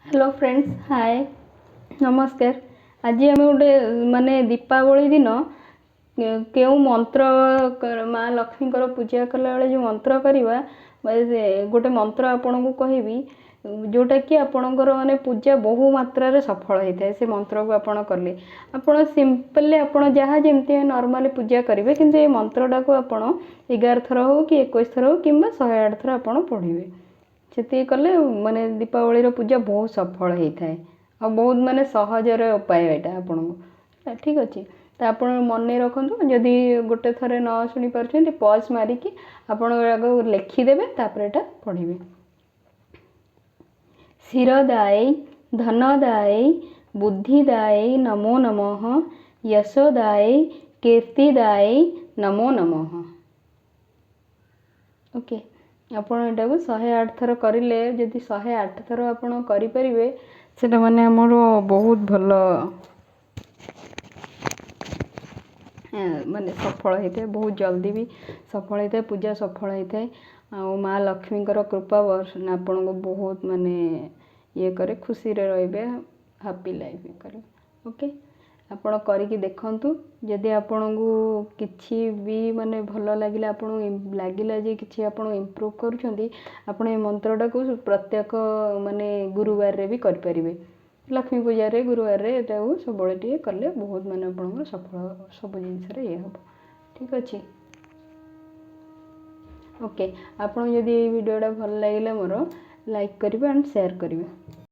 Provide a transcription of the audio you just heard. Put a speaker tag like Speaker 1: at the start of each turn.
Speaker 1: Hello friends, ହାଏ, ନମସ୍କାର। ଆଜି ଆମେ ଗୋଟେ ମାନେ ଦୀପାବଳି ଦିନ କେଉଁ ମନ୍ତ୍ର, ମା ଲକ୍ଷ୍ମୀଙ୍କର ପୂଜା କଲାବେଳେ ଯେଉଁ ମନ୍ତ୍ର କରିବା, ଗୋଟେ ମନ୍ତ୍ର ଆପଣଙ୍କୁ କହିବି, ଯେଉଁଟାକି ଆପଣଙ୍କର ମାନେ ପୂଜା ବହୁ ମାତ୍ରାରେ ସଫଳ ହେଇଥାଏ। ସେ ମନ୍ତ୍ରକୁ ଆପଣ କଲେ, ଆପଣ ସିମ୍ପଲି ଆପଣ ଯାହା ଯେମିତି ନର୍ମାଲି ପୂଜା କରିବେ, କିନ୍ତୁ ଏ ମନ୍ତ୍ରଟାକୁ ଆପଣ 11 ଥର ହେଉ କି 21 ଥର ହେଉ କିମ୍ବା 108 ଥର ଆପଣ ପଢ଼ିବେ। ସେତିକି କଲେ ମାନେ ଦୀପାବଳିର ପୂଜା ବହୁତ ସଫଳ ହେଇଥାଏ ଆଉ ବହୁତ ମାନେ ସହଜରେ ଉପାୟ ଏଇଟା ଆପଣଙ୍କୁ। ଠିକ୍ ଅଛି, ତ ଆପଣ ମନେ ରଖନ୍ତୁ। ଯଦି ଗୋଟେ ଥରେ ନ ଶୁଣିପାରୁଛନ୍ତି, ପଜ୍ ମାରିକି ଆପଣ ଆଗ ଲେଖିଦେବେ, ତାପରେ ଏଇଟା ପଢ଼ିବେ। ଶିରଦାୟୀ ଧନଦାୟୀ ବୁଦ୍ଧିଦାୟୀ ନମୋ ନମଃ, ୟଶୋଦାୟୀ କୀର୍ତ୍ତିଦାୟୀ ନମୋ ନମଃ। ଓକେ, ଆପଣ ଏଇଟାକୁ 108 ଥର କରିଲେ, ଯଦି 108 ଥର ଆପଣ କରିପାରିବେ, ସେଇଟା ମାନେ ଆମର ବହୁତ ଭଲ ମାନେ ସଫଳ ହେଇଥାଏ, ବହୁତ ଜଲ୍ଦି ବି ସଫଳ ହେଇଥାଏ, ପୂଜା ସଫଳ ହେଇଥାଏ ଆଉ ମା ଲକ୍ଷ୍ମୀଙ୍କର କୃପା ଆପଣଙ୍କୁ ବହୁତ ମାନେ ଇଏ କରେ, ଖୁସିରେ ରହିବେ, ହାପି ଲାଇଫ୍ କରିବେ। ଓକେ, ଆପଣ କରିକି ଦେଖନ୍ତୁ। ଯଦି ଆପଣଙ୍କୁ କିଛି ବି ମାନେ ଭଲ ଲାଗିଲା, ଆପଣଙ୍କୁ ଲାଗିଲା ଯେ କିଛି ଆପଣ ଇମ୍ପ୍ରୁଭ୍ କରୁଛନ୍ତି, ଆପଣ ଏ ମନ୍ତ୍ରଟାକୁ ପ୍ରତ୍ୟେକ ମାନେ ଗୁରୁବାରରେ ବି କରିପାରିବେ। ଲକ୍ଷ୍ମୀ ପୂଜାରେ, ଗୁରୁବାରରେ ଏଟାକୁ ସବୁବେଳେ ଟିକେ କଲେ ବହୁତ ମାନେ ଆପଣଙ୍କର ସଫଳ ସବୁ ଜିନିଷରେ ଇଏ ହେବ। ଠିକ୍ ଅଛି, ଓକେ। ଆପଣଙ୍କୁ ଯଦି ଏଇ ଭିଡ଼ିଓଟା ଭଲ ଲାଗିଲା ମୋର, ଲାଇକ୍ କରିବେ ଆଣ୍ଡ ସେୟାର କରିବେ।